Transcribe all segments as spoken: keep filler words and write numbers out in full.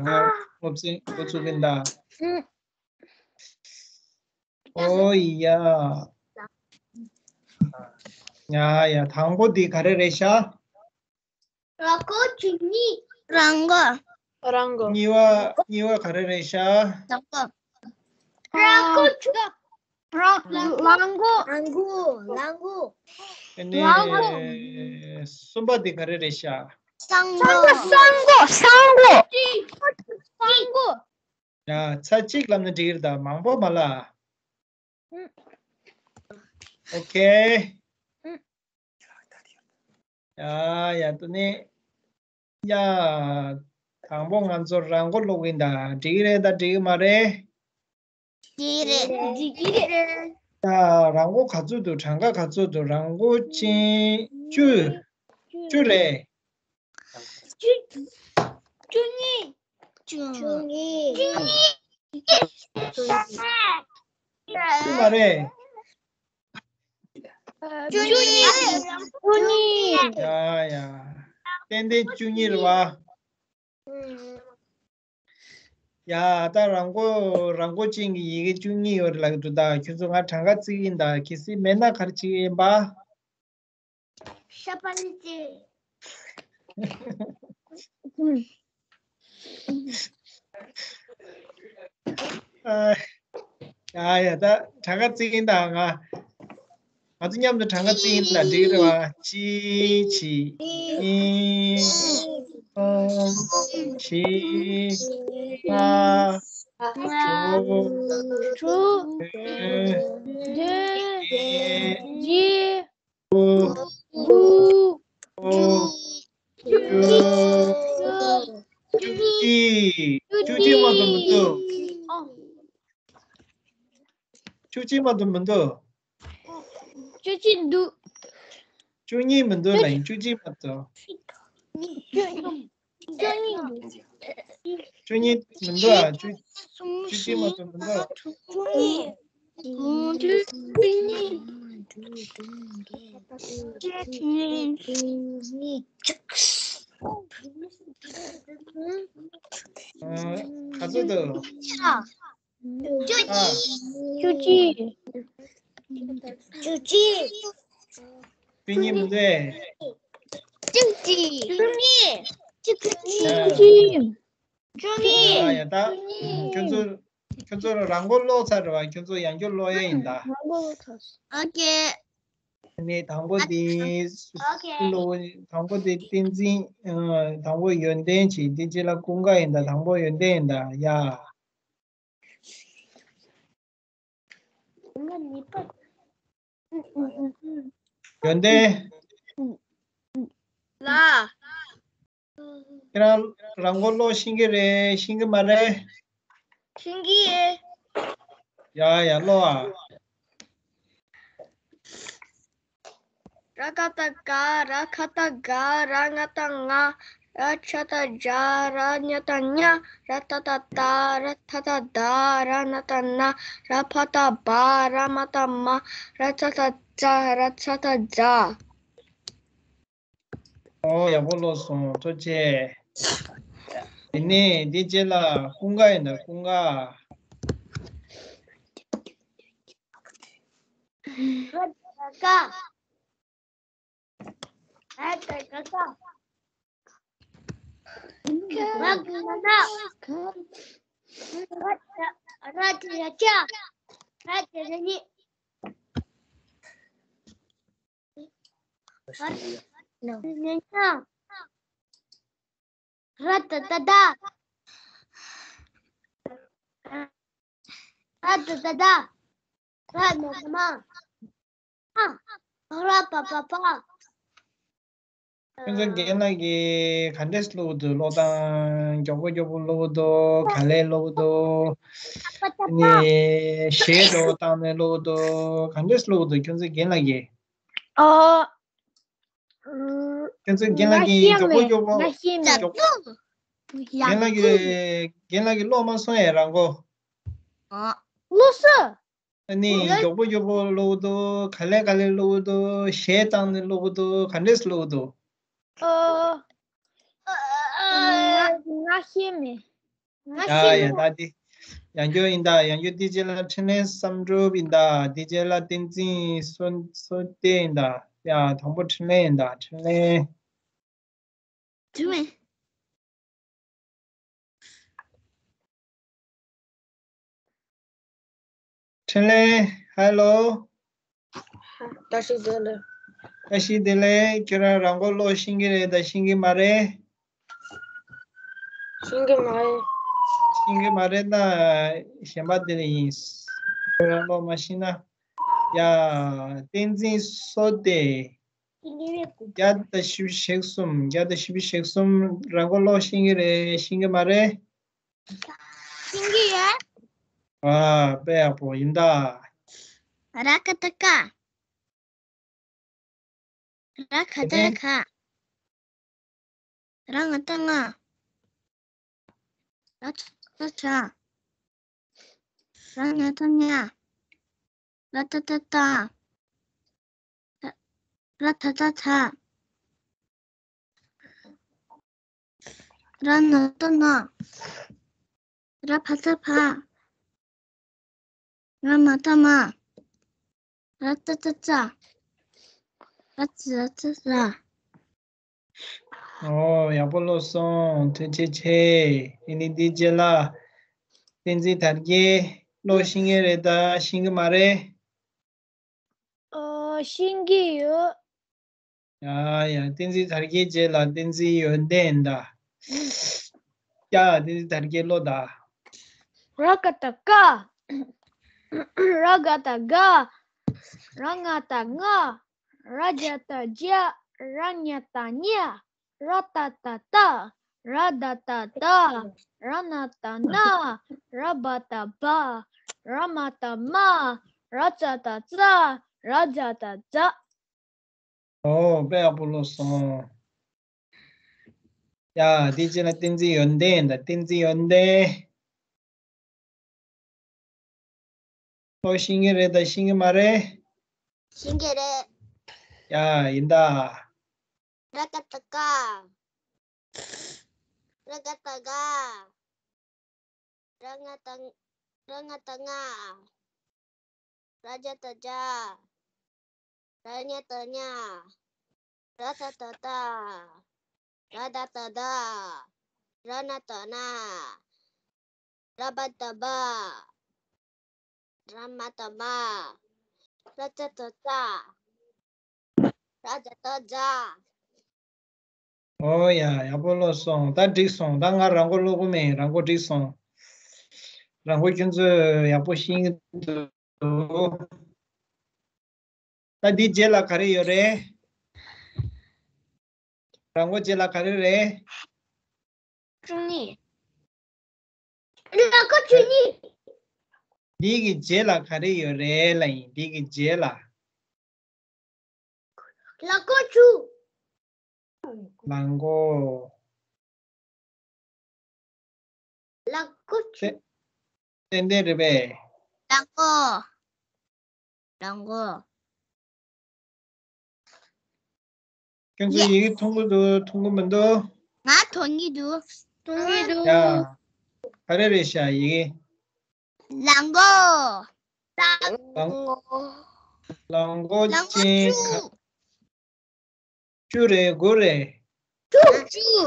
ང་སློབ་ཚན་འགོ་ཚུགས་གིན་ད། ཨོ་ཡ། ཡ་ཡ། དང་པོ་འདི་ག་རེ་རེད་ཤག་རང་མགོ་ཆུ་གཉིས། རང་མགོ། རང་མགོ། གཉིས་པ་གཉིས་པ་ག་རེ་རེད་ཤག་རང་མགོ། རང་མགོ་ཆུ། རང་མགོ། རང་མགོ། རང་མགོ། ཨ་ནི། རང་མགོ། གསུམ་པ་འདི་ག་རེ་རེད་ཤག་སང་མགོ། སང་མགོ། སང་མགོ། སང་མགོ། ཡ། ཚར་གཅིག་ལབ་ན་འགྲིག་གི་རེད་ད། མང་པོ་མ་ལབ། ཨོ་ཁེ། ཡ་ཡ། དེ་ནས་ཡ། དང་པོ་ང་ཚོ་རང་མགོ་ཀློག་གིན་ད། འགྲིག་གི་རེད་ད། འགྲིག་གི་མ་རེད། འགྲིག་གི་རེད། འགྲིག་གི་རེད། ཡ། རང་མགོ་ག་ཚོད་འདུག་གྲངས་ཀ་ག་ཚོད་འདུག་རང་མགོ་ཅན་བཅུ། བཅུ་རེད། བཅུ། བཅུ་གཉིས། བཅུ་གཉིས། བཅུ་གཉིས། བཅུ་མ་རེད། བཅུ་གཉིས། བཅུ་གཉིས། ཡ་ཡ། ཏན་ཏན་བཅུ་གཉིས་རེད་བ། ཡ། ད་རང་མགོ་རང་མགོ་ཅན་གྱི་ཡི་གེ་བཅུ་གཉིས་ཡོད་རེད་ལབ་ཀྱི་འདུག་ད་ཁྱོད་ཚོ་ང་གྲངས་ཀ་བརྩི་གི་ཡིན་ད། གལ་སྲིད་མེད་ན་ག་རེ་བྱེད་ཀྱི་ཡིན་པ། ཤ་པ་ལི་ཅི། ཨ། ཡ་ཡ། ད་གྲངས་ཀ་བརྩི་གིན་ད། ང་ང་ཚོ་མཉམ་དུ་གྲངས་ཀ་བརྩི་གིན་ད། འགྲིག་རེད་བ། གཅིག་གཅིག་གཉིས། གསུམ། བཞི། ལྔ། དྲུག་དྲུག་བདུན། བདུན། བརྒྱད། བརྒྱད། དགུ། དགུ། དགུ། བཅུ་གཅིག་བཅུ་གཅིག་མ་གཏོགས་མི་འདུག་བཅུ་གཅིག་མ་གཏོགས་མི་འདུག་བཅུ་གཅིག་འདུག་བཅུ་གཉིས་མི་འདུག་ལ་ཡིན། བཅུ་གཅིག་མ་གཏོགས། བཅུ་གཉིས་འདུག་བཅུ་གཉིས་མི་འདུག་ཨ། བཅུ་བཅུ་གཅིག་མ་གཏོགས་མི་འདུག་བཅུ་གཉིས། བཅུ་གཉིས། ཨ། ག་ཚོད་འདུག་བཅུ་གཅིག་བཅུ་གཅིག་བཅུ་གཅིག་བཅུ་གཉིས་མི་འདུག་ཨེ། བཅུ་གཅིག་བཅུ་གཉིས། བཅུ་གཉིས། བཅུ་གཉིས། ཡ་ཡ། ད་ཁྱོད་ཚོ་ཁྱོད་ཚོ་རང་མགོ་ཀློག་ཚར་རེད་བ། ཁྱོད་ཚོ་ཡང་བསྐྱར་ཀློག་ཡ་ཡིན་ད། རང་མགོ་ཀློག་ཚར་སོང་། ཨོ་ཀེ། ནས་དང་པོ་དེ་ཨོ་ཀེ། སུ་ཀློག་དང་པོ་དེ་བསྟན་འཛིན། ཨ། དང་པོ་ཡོན་ཏན་བྱས། དེ་རྗེས་ལ་ཀུན་དགའ་ཡིན་ད། དང་པོ་ཡོན་ཏན་ཡིན་ད། ཡ། ཡོན་ཏན། ལ། ཁྱེད་རང་རང་མགོ་ཀློག་ཤེས་ཀྱི་རེད། ཤེས་ཀྱི་མ་རེད། ཤེས་ཀྱི་ཡོད། ཡ་ཡ། ཀློག་ཨ། ར་ག་བཏགས་རྒ། ར་ག་བཏགས་རྒད། ར་ང་བཏགས་རྒད། ར་ཇ་བཏགས་རྗད། ར་ཉ་བཏགས་རྙད། ར་ཏ་བཏགས་རྟད། ར་ཐ་བཏགས་རྟད། ར་ན་བཏགས་རྣད། ར་བ་བཏགས་རྦད། ར་མ་བཏགས་རྨད། ར་ཙ་བཏགས་རྩད། ར་ཚ་བཏགས་རྩད། ཨོ། ཡག་པོ་ཀློག་སོང་། ཐུགས་རྗེ་ཆེ། དེ་ནས་དེ་རྗེས་ལ་ཀུན་དགའ་ཡིན་ད། ཀུན་དགའ། ར་ཏ་རྒ་རྒད། ར་ཏ་རྒ་རྒད། ར་ག་རྒད། ར་ཏ་ར་ཏ་རྒད། ར་ཏ་རྒད། ར་ཏ་རྒད། ར་ཏ་རྒད། ར་ཏ་རྒད། ར་ན་བཏགས་རྣད། ར་བ་བཏགས་རྦད། ཁྱོད་ཚོ་རྒན་ལགས་ཀྱིས་ག་འདྲས་ཀློག་འདུག་ཀློག་སྟངས་མགྱོགས་པོ་མགྱོགས་པོ་ཀློག་འདུག་ག་ལེར་ཀློག་འདུག་ནས་ཞེ་དྲག་བཏང་ནས་ཀློག་འདུག་ག་འདྲས་ཀློག་འདུག་ཁྱོད་ཚོ་རྒན་ལགས་ཀྱིས། ཨོ། ཁྱོད་ཚོ་རྒན་ལགས་ཀྱིས་མགྱོགས་པོ་མགྱོགས་པོ་ང་ཤེས་མེད། མགྱོགས་པོ། རྒན་ལགས་ཀྱིས་རྒན་ལགས་ཀྱིས་ཀློག་མ་སོང་ཡ། རང་མགོ། ཨ། ཀློག་སོང་། ཨ་ནི་མགྱོགས་པོ་མགྱོགས་པོ་ཀློག་འདུག་ག་ལེར་ག་ལེར་ཀློག་འདུག་ཞེ་དྲག་བཏང་ནས་ཀློག་འདུག་ག་འདྲས་ཀློག་འདུག་ཨོ། ང་ང་ཤེས་མེད། ཡ་ཡ་ད་དེ་ཡང་སྐྱོ་ཡིན་ད། ཡང་སྐྱོ་དེ་རྗེས་ལ་འཕྲིན་ལས་བསམ་གྲུབ་ཡིན་ད། དེ་རྗེས་ལ་བསྟན་འཛིན་བསོད་བསོད་བདེ་ཡིན་ད། ཡ་དང་པོ་འཕྲིན་ལས་ཡིན་ད། འཕྲིན་ལས། འཕྲིན་ལས། འཕྲིན་ལས་ཧེ་ལོ། བཀྲ་ཤིས་བདེ་ལེགས། བཀྲ་ཤིས་བདེ་ལེགས། ཁྱོད་རང་རང་མགོ་ཀློག་ཤེས་ཀྱི་རེད་ད་ཤེས་ཀྱི་མ་རེད། ཤེས་ཀྱི་མ་རེད། ཤེས་ཀྱི་མ་རེད་ན་གཞན་པ་དེ་ལ་ཡིན། ཁྱོད་རང་ཀློག་མ་ཤེས་ན། ཡ། བསྟན་འཛིན་བསོད་བདེ། བརྒྱ་དང་བཞི་བཅུ་ཞེ་གསུམ། བརྒྱ་དང་བཞི་བཅུ་ཞེ་གསུམ་རང་མགོ་ཀློག་ཤེས་ཀྱི་རེད་ཤེས་ཀྱི་མ་རེད། ཤེས་ཀྱི་ཡོད། ཨ། དཔེ་ཡག་པོ་ཡིན་ད། ར་ཀ་བཏགས་རྐ། ར་ག་བཏགས་རྒ། ར་ང་བཏགས་རྔ། ར་ཇ་བཏགས་རྗ། ར་ཉ་བཏགས་རྙ། ར་ཏ་བཏགས་རྟ། ར་ད་བཏགས་དྲ། ར་ན་བཏགས་རྣ། ར་བ་བཏགས་རྦ། ར་མ་བཏགས་རྨ། ར་ཏ་བཏགས་རྩ། ར་ཛ་བཏགས་ཛྲ། ཨོ། ཡག་པོ་ཀློག་སོང་། ཐུགས་རྗེ་ཆེ། ཨེ་ནི་འདིའི་རྗེས་ལ་བསྟན་འཛིན་དར་རྒྱས་ཀློག་ཤེས་ཀྱི་རེད་ད་ཤེས་ཀྱི་མ་རེད། ཨོ། ཤེས་ཀྱི་ཡོད། ཡ་ཡ། བསྟན་འཛིན་དར་རྒྱས་རྗེས་ལ་བསྟན་འཛིན་ཡོན་ཏན་ད། ཡ། བསྟན་འཛིན་དར་རྒྱས་ཀློག་ད། ར་ག་བཏགས་རྐ། ར་ག་བཏགས་རྒ། ར་ང་བཏགས་རྔ། ར་ཇ་བཏགས་རྗ། ར་ཉ་བཏགས་རྙ། ར་ཏ་བཏགས་རྟ། ར་ད་བཏགས་རྡ། ར་ན་བཏགས་རྣ། ར་བ་བཏགས་རྦ། ར་མ་བཏགས་རྨ། ར་ཙ་བཏགས་རྩ། ར་ཛ་བཏགས་ཛྲ། ཨོ། དཔེ་ཡག་པོ་ཀློག་སོང་། ཡ། དེ་རྗེས་ལ་བསྟན་འཛིན་ཡོན་ཏན་ད། བསྟན་འཛིན་ཡོན་ཏན། ཀློག་ཤེས་ཀྱི་རེད་ད་ཤེས་ཀྱི་མ་རེད། ཤེས་ཀྱི་རེད། ཡ། ཡིན་ད། ར་ག་བཏགས་རྐ། ར་ག་བཏགས་རྒ། ར་ང་བཏགས། ར་ང་བཏགས་རྔ། ར་ཇ་བཏགས་རྗ། ར་ཉ་བཏགས་རྙ། ར་ད་བཏགས་རྡ། ར་ད་བཏགས་རྡ། ར་ན་བཏགས་རྣ། ར་བ་བཏགས་རྦ། ར་མ་བཏགས་རྨ། ར་ཙ་བཏགས་རྩ། ར་ཛ་བཏགས་ཛྲ། ཨོ་ཡ། ཡག་པོ་ཀློག་སོང་། ད་འགྲིག་སོང་། ད་ང་རང་མགོ་ཀློག་གི་མེད། རང་མགོ་འགྲིག་སོང་། རང་མགོ་ཁྱོད་ཚོས་ཡག་པོ་ཤེས་ཀྱི་འདུག་ད་འདིའི་རྗེས་ལ་ག་རེ་ཡོད་རེད། རང་མགོ་རྗེས་ལ་ག་རེ་རེད། བཅུ་གཉིས། ལག་མགོ་བཅུ་གཉིས། འདི་གི་རྗེས་ལ་ག་རེ་ཡོད་རེད་ལབ་ཡིན། འདི་གི་རྗེས་ལ། ལག་མགོ་བཅུ། ལག་མགོ། ལག་མགོ་བཅུ། ཏན་ཏན་རེད་པས། ལག་མགོ། ལག་མགོ། ཁྱོད་ཚོས་ཡི་གེ་མཐོང་གི་འདུག་མཐོང་གི་མི་འདུག་ང་མཐོང་གི་འདུག་མཐོང་གི་འདུག་ཡ། ག་རེ་རེད་ཤག་ཡི་གེ། ལག་མགོ། ལག་མགོ། ལག་མགོ་ལག་མགོ་ཅན་བཅུ། ག་བཅུ་རེད། དགུ་རེད། བཅུ། བཅུ།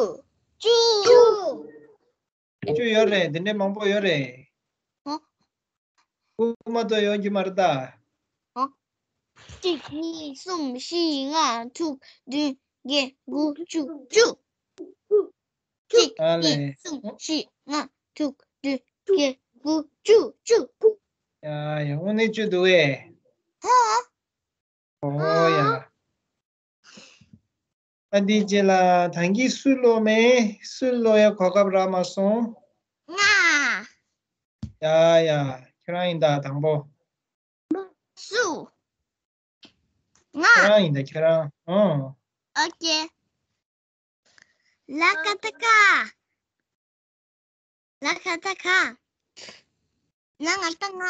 བཅུ། བཅུ་ཡོད་རེད། དེ་འདྲའི་མང་པོ་ཡོད་རེད། ཧོ། དགུ་མ་གཏོགས་ཡོང་རྒྱུ་མ་རེད་ད། ཧོ། གཅིག་གཉིས། གསུམ། བཞི། ལྔ། དྲུག་བདུན། བརྒྱད། དགུ། བཅུ། བཅུ། གཅིག་ཨ་ལས། གཉིས། གསུམ། བཞི། ལྔ། དྲུག་བདུན། བརྒྱད། དགུ། བཅུ། བཅུ། ཡ་ཡ། དངོས་གནས་བཅུ་འདུག་ཨེ། ཧོ། ཨོ་ཡ། ཨ་འདིའི་རྗེས་ལ་ད་གིན་སུས་ཀློག་མེད། སུས་ཀློག་ཡ་གོ་སྐབས་རག་མ་སོང་། ང་། ཡ་ཡ། ཁྱོད་རང་ཡིན་ད་དང་པོ། སུ། ང་། ཁྱོད་རང་ཡིན་ད་ཁྱོད་རང་། ཨོ། ཨོ་ཀེ། ལ་ག་བཏགས་ལྒ། ལ་ག་བཏགས་ལྒ། ལ་ང་བཏགས་ལྔ།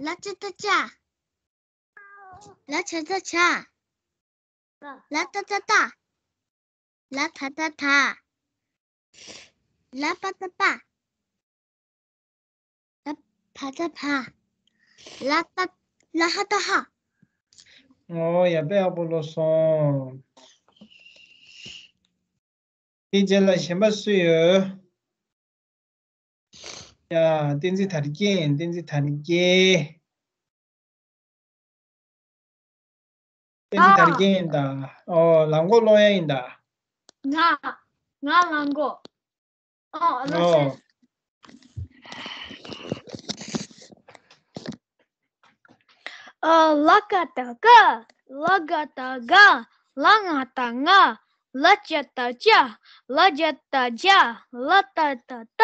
ལ་ཙ་བཏགས་ལྕ། ལ་ཇ་བཏགས་ལྗ། ལ་ཏ་བཏགས་ལྡ། ལ་ད་བཏགས་ལྡ། ལ་པ་བཏགས་པ། ལ་བ་བཏགས་བ། ལ་ཏ། ལ་ཧ་བཏགས་ཧ། ཨོ་ཡ། དཔེ་ཡག་པོ་ལོས་སོང་། དེའི་རྗེས་ལ་གཞན་པ་སུ་ཡོད། ཡ། བསྟན་འཛིན་དར་རྒྱས། བསྟན་འཛིན་དར་རྒྱས། བསྟན་འཛིན་དར་རྒྱས་ཡིན་ད། ཨོ། ལག་མགོ་སློག་ཡ་ཡིན་ད། ང་། ང་ལག་མགོ། ཨོ། ཨོ། ཨ། ལ་ཀ་བཏགས་ཀ། ལ་ག་བཏགས་ག། ལ་ང་བཏགས་ང་། ལ་ཅ་བཏགས་ཅ། ལ་ཇ་བཏགས་ཇ། ལ་ཏ་བཏགས་ཏ།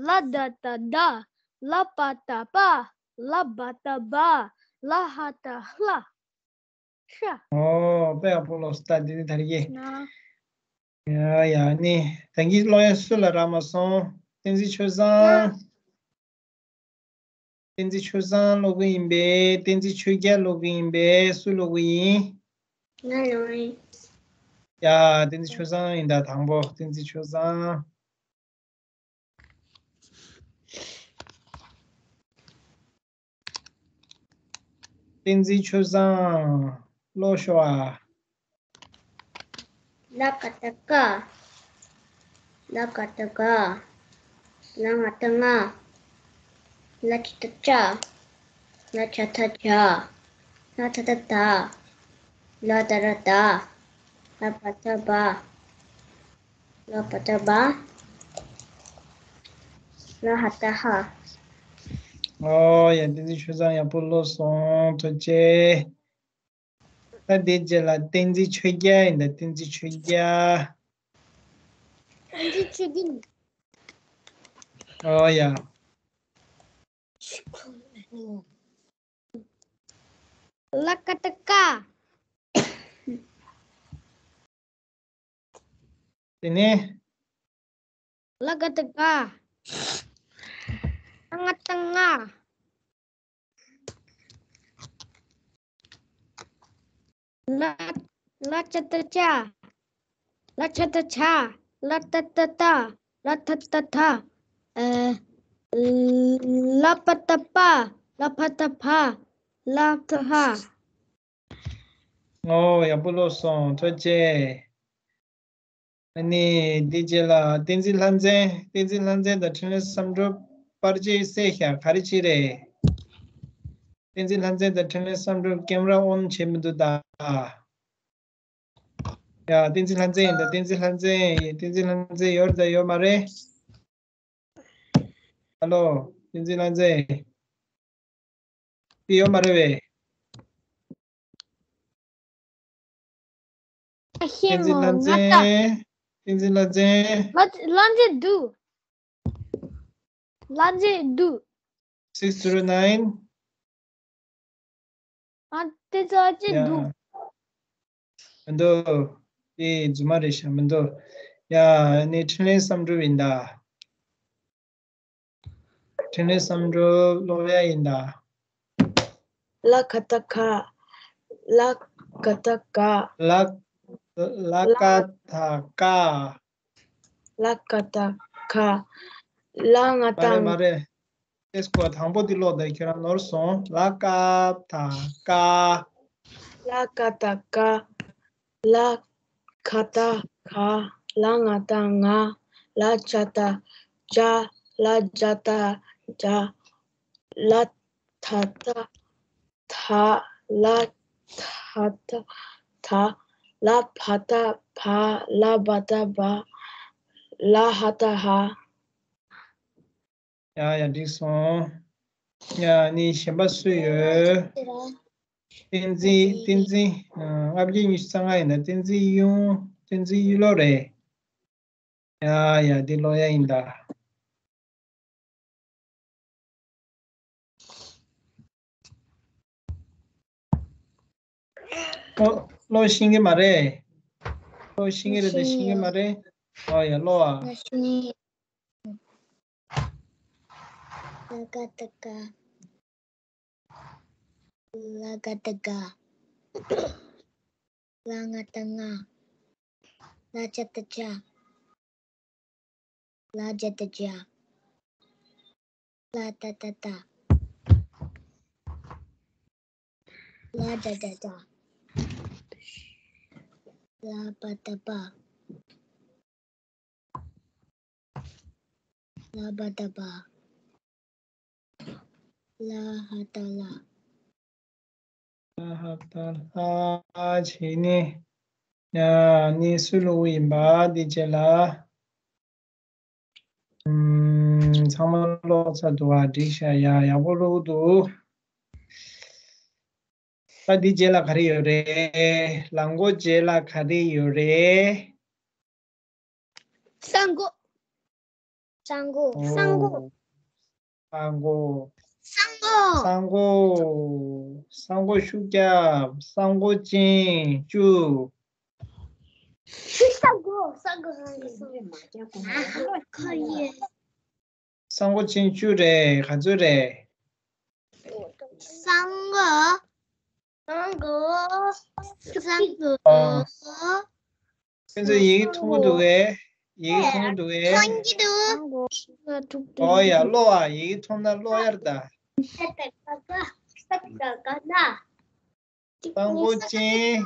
ལ་ད་བཏགས་ད། ལ་པ་བཏགས་པ། ལ་བ་བཏགས་བ། ལ་ཧ་བཏགས་ལྷ། ཤ། ཨོ། དཔེ་ཡག་པོ་ལོས་སོང་། ད་དེ་ནི་དར་རྒྱས། ན། ཡ་ཡ། ནི་ད་གིན་སློབ་ཡ་སུ་ལ་རག་མ་སོང་། བསྟན་འཛིན་ཆོས་བཟང་། ང་། བསྟན་འཛིན་ཆོས་བཟང་སློབ་གི་ཡིན་པས། བསྟན་འཛིན་ཆོས་རྒྱལ་སློབ་གི་ཡིན་པས། སུ་སློབ་གི་ཡིན། ང་སློབ་ཡིན། ཡ། བསྟན་འཛིན་ཆོས་བཟང་ཡིན་ད། དང་པོ་བསྟན་འཛིན་ཆོས་བཟང་། བསྟན་འཛིན་ཆོས་བཟང་། ཀློག་ཤོག་ཨ། ལ་ག་བཏགས་ཀ། ལ་ག་བཏགས་ཀ། ལ་ང་བཏགས་ང་། ལ་ཅ་བཏགས་ཅ། ལ་ཇ་བཏགས་ཇ། ལ་ད་བཏགས་ལ། ལ་ད་བཏགས་ལ། ལ་བ་བཏགས་ལ། ལ་བ་བཏགས་ལ། ལ་ཧ་བཏགས་ལྷ། ཨོ་ཡ། བསྟན་འཛིན་ཆོས་བཟང་ཡག་པོ་ཀློག་སོང་། ཐུགས་རྗེ་ཆེ། ད་དེའི་རྗེས་ལ་བསྟན་འཛིན་ཆོས་རྒྱལ་ཡིན་ད། བསྟན་འཛིན་ཆོས་རྒྱལ། བསྟན་འཛིན་ཆོས་རྒྱལ། ཨོ་ཡ། ལ་ག་བཏགས་ལྐ། དེ་ནས། ལ་ག་བཏགས་ལྒ། ལ་ང་བཏགས་ལྔ། ལ། ལ་ཅ་བཏགས་ལྕ། ལ་ཇ་བཏགས་ལྗ། ལ་ཏ་བཏགས་ལྟ། ལ་ད་བཏགས་ལྡ། ཨ། ལ་པ་བཏགས་ལྤ། ལ་ཕ་བཏགས་ལཕ། ལྷ་བཏགས་ལྷ། ཨོ། ཡག་པོ་ཀློག་སོང་། ཐུགས་རྗེ་ཆེ། ཨ་ནི་དེའི་རྗེས་ལ་བསྟན་འཛིན་ལྷ་མཚན། བསྟན་འཛིན་ལྷ་མཚན་དང་འཕྲིན་ལས་བསམ་གྲུབ་པར་ཆས་བསད་ཤག་ག་རེ་བྱས་རེད། བསྟན་འཛིན་ལྷ་མཚན་དང་འཕྲིན་ལས་བསམ་གྲུབ་ཀེམ་ར་ཨོན་བྱས་མི་འདུག་ད། ཡ། བསྟན་འཛིན་ལྷ་མཚན་ཡིན་ད། བསྟན་འཛིན་ལྷ་མཚན་ཡིན། བསྟན་འཛིན་ལྷ་མཚན་ཡོད་རེད་ད་ཡོད་མ་རེད། ཧ་ལོ། བསྟན་འཛིན་ལྷ་མཚན། དེ་ཡོད་མ་རེད་པས། བསྟན་འཛིན་ལྷ་མཚན། བསྟན་འཛིན་ལྷ་མཚན། ལྷ་མཚན་འདུག་ལྷ་མཚན་འདུག six zero nine། ཨ། དེ་ཚོ་ཅི་འདུག་མི་འདུག་དེ་རྫུན་མ་རེད་ཤག་མི་འདུག་ཡ། ནི་འཕྲིན་ལས་བསམ་གྲུབ་ཡིན་ད། འཕྲིན་ལས་བསམ་གྲུབ་ཀློག་ཡ་ཡིན་ད། ལ་ག་བཏགས་ལྒ། ལ་ག་བཏགས་ལྒ། ལ། ལ་ཀ་བཏགས་ཀ། ལ་ག་བཏགས་ག། ལ་ང་བཏགས། མ་རེད་མ་རེད། ཨེས་ཀོ་དང་པོ་འདི་ཀློག་དང་། ཁྱོད་རང་ནོར་སོང་། ལ་ཀ་བཏགས་ཀ། ལ་ག་བཏགས་ཀ། ལ་ག་བཏགས་ག། ལ་ང་བཏགས་ལྔ། ལ་ཇ་བཏགས་ལྕ། ལ་ཇ་བཏགས་ལྗ། ལ་ད་བཏགས་ལྡ། ལ་ད་བཏགས་ལྡ། ལ་བ་བཏགས་ལྦ། ལ་བ་བཏགས་ལྦ། ལ་ཧ་བཏགས་ལྷ། ཡ་ཡ། འགྲིག་སོང་། ཡ། ནི་གཞན་པ་སུ་ཡོད། བསྟན་འཛིན། བསྟན་འཛིན། ཨ། ལྔ་བརྒྱ་ཉི་ཤུ་རྩ་ལྔ་ཡིན་ན་བསྟན་འཛིན་གཡུ། བསྟན་འཛིན་གཡུ་ལོ་རེད། ཡ་ཡ། འདི་ཀློག་ཡ་ཡིན་ད། ཀློག་ཀློག་ཤེས་ཀྱི་མ་རེད། ཀློག་ཤེས་ཀྱི་རེད་དེ་ཤེས་ཀྱི་མ་རེད། ཨོ་ཡ། ཀློག་ཨ། ལ་ག་བཏགས་ལྒ། ལ་ག་བཏགས་ལྒ། ལ་ང་བཏགས་ལྔ། ལ་ཇ་བཏགས་ལྗ། ལ་ཇ་བཏགས་ལྗ། ལ་ཏ་བཏགས་ལྟ། ལ་ད་བཏགས་ལྡ། ལ་བ་བཏགས་ལྦ། ལ་བ་བཏགས་ལྦ། ལ་ཧ་བཏགས་ལྷ། ལ་ཧ་བཏགས་ལྷ། བྱས་ནས་ཡ་ནི་སུ་ཀློག་གི་ཡིན་པ་འདི་བྱས་ལ། ཨུམ། ཚང་མ་ཀློག་ཚར་འདུག་ག་འགྲིག་ཤག་ཡ་ཡག་པོ་ཀློག་འདུག་ད་འདི་རྗེས་ལ་ག་རེ་ཡོད་རེད། ལ་མགོ་རྗེས་ལ་ག་རེ་ཡོད་རེད། ས་མགོ། ས་མགོ། ཨོ། ས་མགོ། ས་མགོ། ས་མགོ། ས་མགོ། ས་མགོ་ཤུགས་རྒྱབ། ས་མགོ་ཅན་བཅུ། ཤི་ས་གོ་ས་གོ་ས་གོ་ཁ་ཡེ། ས་མགོ་ཅན་བཅུ་རེད། ག་ཚོད་རེད། ས་མགོ། ས་མགོ། ས་མགོ། ཨ། ཁྱོད་ཚོ་ཡི་གེ་མཐོང་གི་འདུག་གས། ཡི་གེ་མཐོང་གི་འདུག་གས། མཐོང་གི་འདུག་ཨོ་ཡ་ཀློག་ཨ། ཡི་གེ་མཐོང་ན་ཀློག་ཡར་ད། ས་ད་ག་ན། ས་མགོ་ཅན།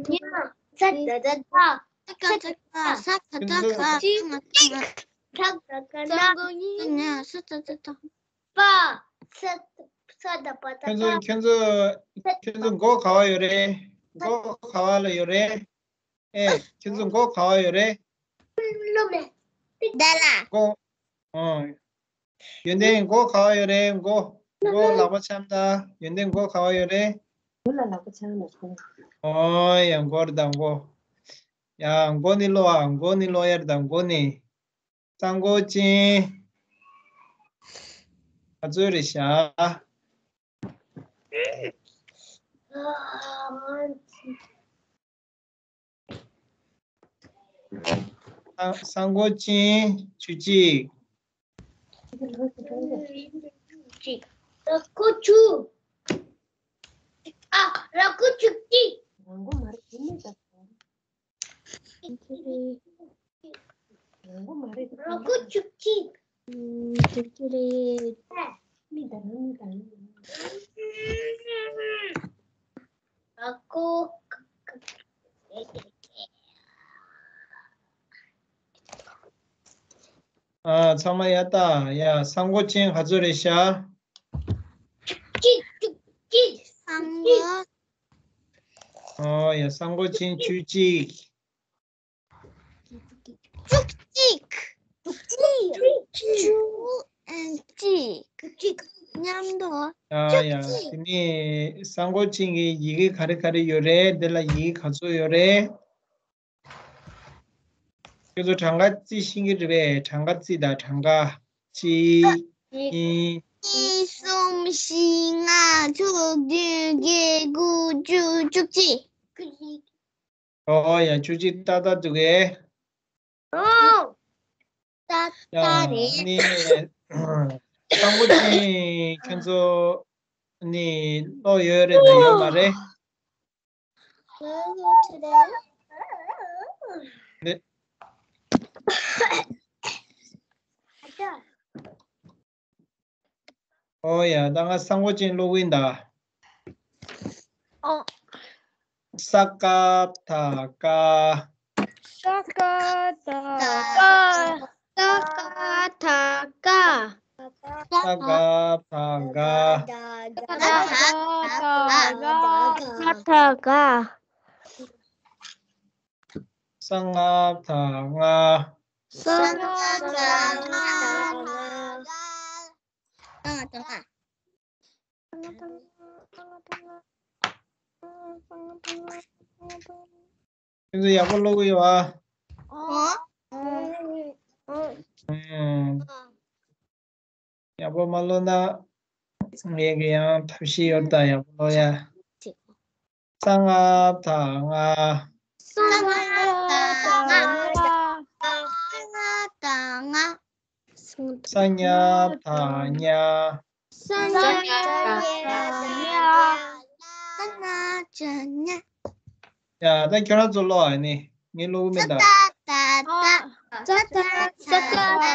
ཉ། ས་ད་ད་ད། ས་ད་ད་ད། ས་ད་ད་ད། ཁྱོད་ཚོ། ས་ད་ད་ད། ས་མགོ་ཉ། ས་ད་ད་ད། པ། ས། ས་ད་པ་ད་ཁྱོད་ཚོ་པ། ཁྱོད་ཚོ་ཁྱོད་ཚོ་མགོ་ག་བ་ཡོད་རེད། མགོ་ག་བ་ལ་ཡོད་རེད། ཨེ། ཁྱོད་ཚོ་མགོ་ག་བ་ཡོད་རེད། ལོ་མེ། ད་ལ། མགོ། ཨོ། ཡོན་ཏན་མགོ་ག་བ་ཡོད་རེད། མགོ། མགོ་ལག་པ་འཆང་དང་། ཡོན་ཏན་མགོ་ག་བ་ཡོད་རེད། མགོ་ལ་ལག་པ་འཆང་ན་སོང་། ཨོ་ཡ་མགོ་རེད་ད་མགོ། ཡ་མགོ་ནི་ཀློག་ཨ། མགོ་ནི་ཀློག་ཡར་ད་མགོ་ནི། ས་མགོ་ཅན། ག་ཚོད་རེད་ཤག་ས་མགོ་ཅན་བཅུ་གཅིག་ར་ཁུ་བཅུ། ཨ། ར་ཁུ་བཅུ་གཅིག་ར་ཁུ་བཅུ་གཅིག་ར་ཁུ། ཨ། ཚང་མ་ཡ་ད་ཡ། ས་མགོ་ཅན་ག་ཚོད་རེད་ཤག་གཅིག་གཅིག་གཅིག་ས་མགོ། ཨོ་ཡ། ས་མགོ་ཅན་བཅུ་གཅིག་བཅུ་གཅིག་བཅུ་གཅིག་མཉམ་དུ། ཡ་ཡ། དེ་ནས་ས་མགོ་ཅན་གྱི་ཡི་གེ་ག་རེ་ག་རེ་ཡོད་རེད། འདི་ལ་ཡི་གེ་ག་ཚོད་ཡོད་རེད། ཁྱོད་ཚོ་གྲངས་ཀ་རྩིས་ཤེས་ཀྱི་རེད་པས། གྲངས་ཀ་རྩིས་དང་། གྲངས་ཀ་གཅིག་གཉིས། གཉིས། གསུམ། བཞི། ལྔ། དྲུག་བདུན། བརྒྱད། དགུ། བཅུ། བཅུ་གཅིག་ཨོ་ཡ། བཅུ་གཅིག་ཏག་ཏག་འདུག་གས། ཨོ། ཏག་ཏག་རེད། ནི། ས་མགོ་ཅན་ཁྱོད་ཚོ་ནི་ཀློག་ཡོད་རེད་དང་ཡོད་མ་རེད། ཨོ་ཡ། ད་ང་ས་མགོ་ཅན་ཀློག་གི་ཡིན་ད། ཨོ། ས་ཀ་བཏགས་སྐ་ས་ཀ་བཏགས་སྐ་ས་ཀ་བཏགས་སྐ་ས་ག་བཏགས་སྒ་ས་ག་བཏགས་སྒ་ས་ག་བཏགས་སྒ་ས་ང་བཏགས་སྔ་ས་ང་བཏགས་སྔ་ས་ང་བཏགས་སྔ་ཁྱེད་ཚོ་ཡག་པོ་ཀློག་གི་ཡོད་ཨ། ཨོ། ཨུམ། ཡག་པོ་མ་ཀློག་ན་ངས་ཀྱི་ཡང་ཐབས་ཤེས་ཡོད་ད། ཡག་པོ་ཀློག་ཡ། ས་ང་བཏགས་སྔ་ས་ང་བཏགས་སྔ་ས་ང་བཏགས་སྔ་ས་ཉ་བཏགས་སྙ་ས་ཉ་བཏགས་སྙ་ས་ང་བཏགས་སྙ་ཡ། ད་ཁྱོད་རང་ཚོ་ཀློག་ཨ་ནི། ངས་ཀློག་གི་མིན་ད། ས་ཏ་བཏགས་སྟ་ས་ཏ་བཏགས་སྟ་ས་ཏ་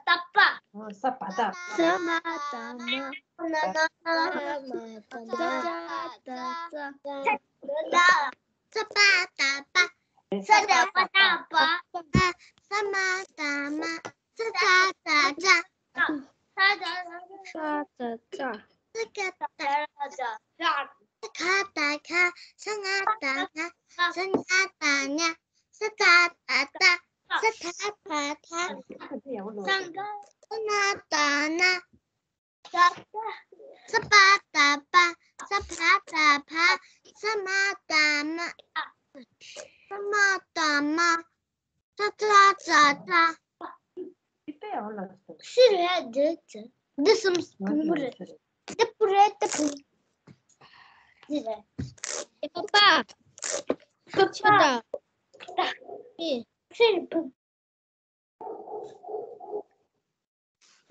ཏ་པ། ཨོ། ས་པ་ཏ། ས་མ་ཏ་མ། ན་ན་ན། ས་མ་ཏ་མ། ཏ་ཏ་ཏ། ཏ་ཏ་ཏ། ས་པ་ཏ་པ། ས་ཏ་པ་ཏ་པ། ས་མ་ཏ་མ། ས་ཏ་ཏ་ཏ། ས་ཏ་ཏ་ཏ། ས་ཏ་ཏ་ཏ། ས་ཀ་ཏ་ཏ་ཏ། ས་ཁ་ཏ་ཁ། ས་ང་ཏ་ང་། ས་ཉ་ཏ་ཉ། ས་ཏ་ཏ་ཏ། ས་ཐ་ཐ་ཐ། ས་ན་ཏ་ན། ས་པ་ཏ་པ། ས་ཕ་ཏ་ཕ། ས་མ་ཏ་མ། ས་མ་ཏ་མ། ས་ཏ་ཏ་ཏ། སི་རེད་འདི་ཚོ། འདི་གསུམ་སྤུ་རེད། འདི་སྤུ་རེད། འདི་སྤུ། འདི་རེད། ཨེ་པ་པ། ཁ་ཆེ་ད། ད། ཨེ། སི་རེད་སྤུ།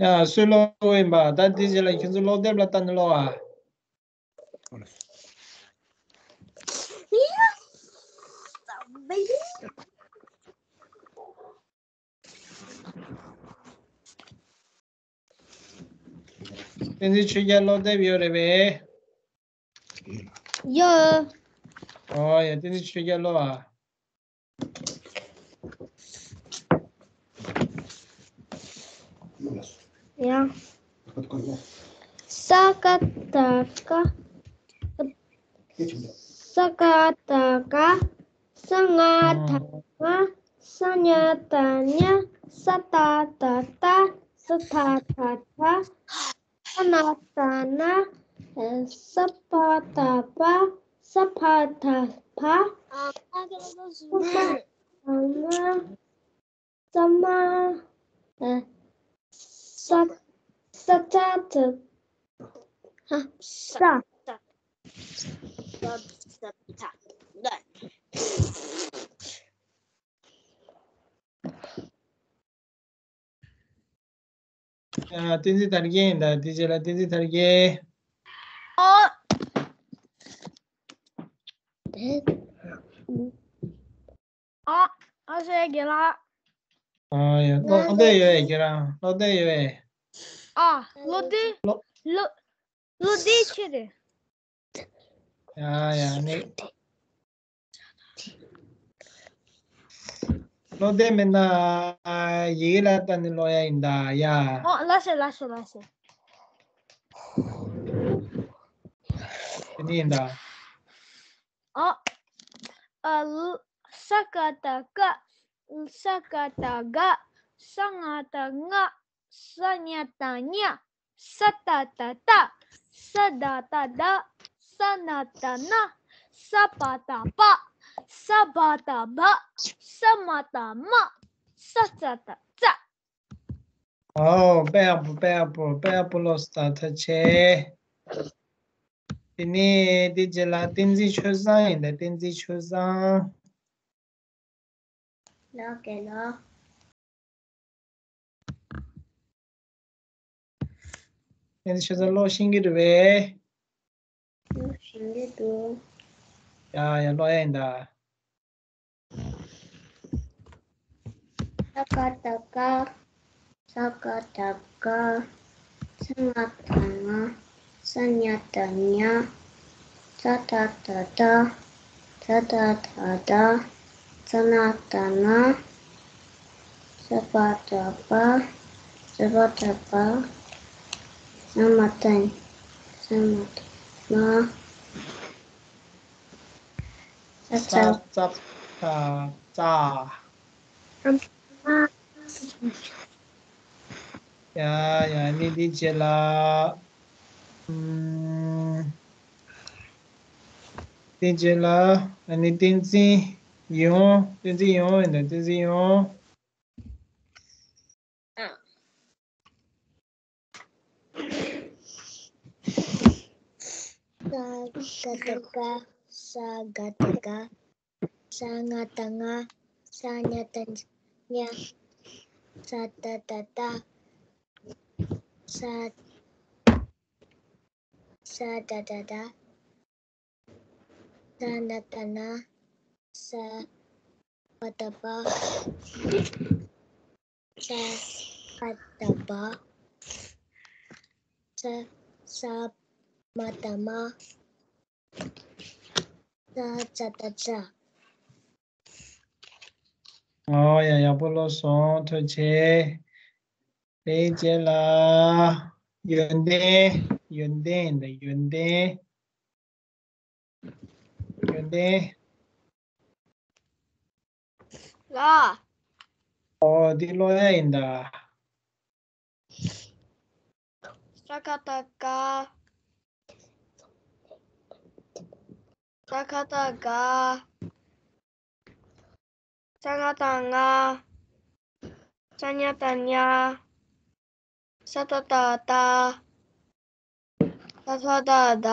ཡ། སུས་ཀློག་དགོས་ཡིན་པ། ད་དེ་རྗེས་ལ་ཁྱེད་ཚོ་ཀློག་དེབ་ལ་ལྟ་ནས་ཀློག་ཨ། བསྟན་འཛིན་ཆོས་རྒྱལ་ཀློག་དེབ་ཡོད་རེད་པས། ཡོད། ཨོ་ཡ། བསྟན་འཛིན་ཆོས་རྒྱལ་ཀློག་ཨ། ཡ། ས་ཀ་ཏ་ཀ། ས་ཀ་ཏ་ཀ། ས་ང་ཏ་ང་། ས་ཉ་ཏ་ཉ། ས་ཏ་ཏ་ཏ། ས་ཐ་ཐ་ཐ། ས་ན་ཏ་ན། ས་པ་ད་པ། ས་པ་ད་པ། ཨ་ཨ་ཀ་ལ་ཏ་ཟུར། ས་མ་ད་ང་། ས་མ། ཨ། ས། ས་ཏ་ད། ཧ། ས། ས། ས། ས། ས། ཨ། བསྟན་འཛིན་དར་རྒྱས་ཡིན་ད། དེ་རྗེས་ལ་བསྟན་འཛིན་དར་རྒྱས། ཨ། ཨ། ཨ་ཤེས་རྒན་ལགས། ཨ་ཡ། ཀློག་འདོད་ཡོད་པས་ཁྱེད་རང་ཀློག་འདོད་ཡོད་པས། ཨ། ཀློག་འདོད། ཀློག་ཀློག་ཀློག་འདོད་ཆེ་རེད། ཡ་ཡ་ནི། ཀློག་འདོད་མེད་ན་ཡི་གེ་ལ་ལྟ་ནས་ཀློག་ཡ་ཡིན་ད་ཡ། ཨོ་ལགས་སེ་ལགས་སེ་ལགས་སེ། དེ་ནི་ཡིན་ད། ཨ། ཨ་ལ། ས་ཀ་ཏ་ཀ། ས་ཀ་ཏ་ག། ས་ང་ཏ་ང་། ས་ཉ་ཏ་ཉ། ས་ཏ་ཏ་ཏ། ས་ད་ཏ་ད། ས་ན་ཏ་ན། ས་པ་ད་པ། ས་བ་ད་བ། ས་མ་ཏ་མ། ས་ཙ་ཏ་ཙ། ཨོ། དཔེ་ཡག་པོ། དཔེ་ཡག་པོ། དཔེ་ཡག་པོ་ཀློག་སོང་ད། ཐུགས་རྗེ་ཆེ། དེ་ནས་དེ་རྗེས་ལ་བསྟན་འཛིན་ཆོས་བཟང་ཡིན་ད། བསྟན་འཛིན་ཆོས་བཟང་། ལགས་རྒན་ལགས། བསྟན་འཛིན་ཆོས་བཟང་ཀློག་ཤེས་ཀྱི་རེད་པས། ཀློག་ཤེས་ཀྱི་འདུག་ཡ་ཡ་ཀློག་ཡ་ཡིན་ད། ས་ཀ་ཏ་ཀ། ས་ཀ་ཏ་ཀ། ས་ང་ཏ་ང་། ས་ཉ་ཏ་ཉ། ས་ཏ་ཏ་ཏ། ས་ད་ཏ་ད། ས་ན་ཏ་ན། ས་བ་ད་བ། ས་བ་ད་བ། ས་མ་ཏ། ས་མ་ཏ་མ། ས་ཙ། ས་ཙ་ཏ་ཙ། ཡ་ཡ་ནི་དེ་རྗེས་ལ། ཨམ། དེ་རྗེས་ལ་ཨ་ནི་བསྟན་འཛིན་ཡོང་། བསྟན་འཛིན་ཡོང་ཡིན་ད། བསྟན་འཛིན་ཡོང་། ཨ། ས་ག་ཏ་སྐ། ས་ག་ཏ་སྐ། ས་ང་ཏ་སྔ། ས་ཉ་ཏ་སྙ། ས་ད་ཏ་ད། ས། ས་ད་ཏ་ད། ས་ན་ཏ་ན། ས་བ་ད་བ། ས། ས་ད་བ། ས། ས་མ་ཏ་མ། ས་ཙ་ཏ་ཙ། ཨོ་ཡ། ཡག་པོ་ཀློག་སོང་། ཐུགས་རྗེ་ཆེ། དེའི་རྗེས་ལ་ཡོན་ཏན། ཡོན་ཏན་དང་། ཡོན་ཏན། ཡོན་ཏན། ལ། ཨོ་འདི་ཀློག་ཡ་ཡིན་ད། ས་ག་ཏ་སྐ། ས་ག་ཏ་སྐ། ས་ང་ཏ་སྔ། ས་ཉ་ཏ་སྙ། ས་ད་ཏ་ད། ས་ད་ཏ་ད།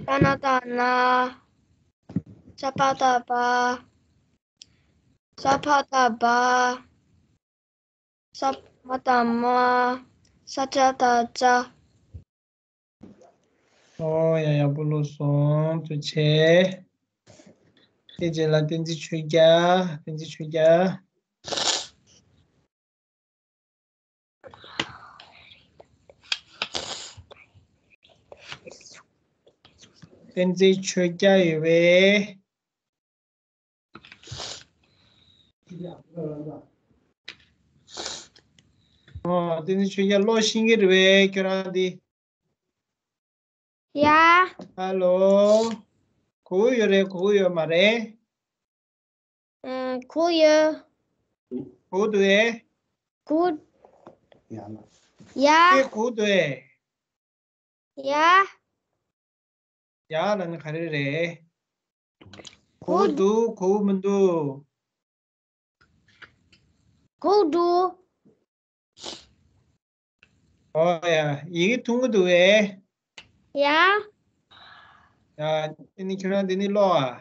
ས་ན་ཏ་ན། ས་བ་ད་བ། ས་བ་ད་བ། ས་མ་ཏ་མ། ས་ཙ་ཏ་ཙ། ཨོ་ཡ། ཡག་པོ་ཀློག་སོང་། ཐུགས་རྗེ་ཆེ། དེ་རྗེས་ལ་བསྟན་འཛིན་ཆོས་རྒྱལ། བསྟན་འཛིན་ཆོས་རྒྱལ། བསྟན་འཛིན་ཆོས་རྒྱལ་ཡོད་པས། ཨོ། བསྟན་འཛིན་ཆོས་རྒྱལ་ཀློག་ཤེས་ཀྱི་རེད་པས་ཁྱོད་རང་འདི། ཡ། ཧ་ལོ། གོ་གི་ཡོད་རེད། གོ་གི་ཡོད་མ་རེད། ཨ། གོ་ཡོད། གོ་འདུག་ཨེ། གོ། ཡ། ཁྱེད་གོ་འདུག་ཨེ། ཡ། ཡ་ལ་ནི་ག་རེ་རེད། གོ་འདུག་གོ་མི་འདུག་གོ་འདུག་ཨོ་ཡ། ཡི་གེ་མཐོང་གི་འདུག་བས། ཡ། ཡ། ཨ་ནི་ཁྱོད་རང་འདི་ནི་ཀློག་ཨ།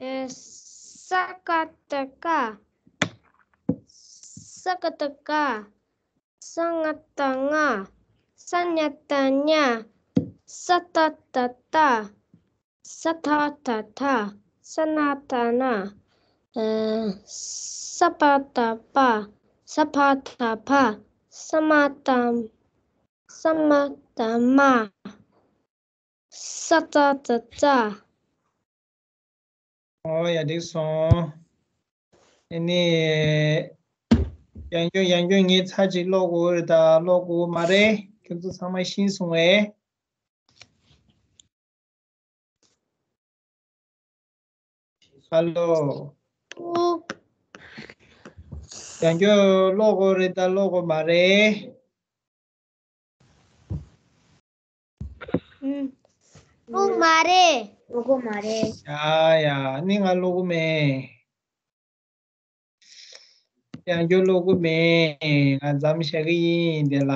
ཨེ། ས་ཀ་བཏགས་སྐ། ས་ཀ་བཏགས་སྐ། ས་ང་བཏགས་སྔ། ས་ཉ་བཏགས་སྙ། ས་ཏ་བཏགས་སྟ། ས་ཐ་བཏགས་ཐ། ས་ན་བཏགས་སྣ། ཨེ། ས་པ་བཏགས་སྤ། ས་ཕ་བཏགས་ཕ། ས་མ་བཏགས། ས་མ་བཏགས་སྨ། ས་ཙ་བཏགས་སྩ། ཨོ་ཡ། འགྲིག་སོང་། ཨ་ནི། ཡང་བསྐྱར་ཡང་བསྐྱར་ངས་ཚར་གཅིག་ཀློག་དགོས་རེད་ད་ཀློག་དགོས་མ་རེད། ཁྱོད་ཚོ་ཚང་མ་ཤེས་སོང་བས། ཧ་ལོ། ཨོ། ཡང་བསྐྱར་ཀློག་དགོས་རེད་ད་ཀློག་དགོས་མ་རེད། ཨུམ། ཀློག་མ་རེད། ཀློག་གོ་མ་རེད། ཡ་ཡ། ནི་ང་ཀློག་གི་མེད། ཡང་བསྐྱར་ཀློག་གི་མེད། ང་མཚམས་བཞག་གི་ཡིན་དེ་ལ།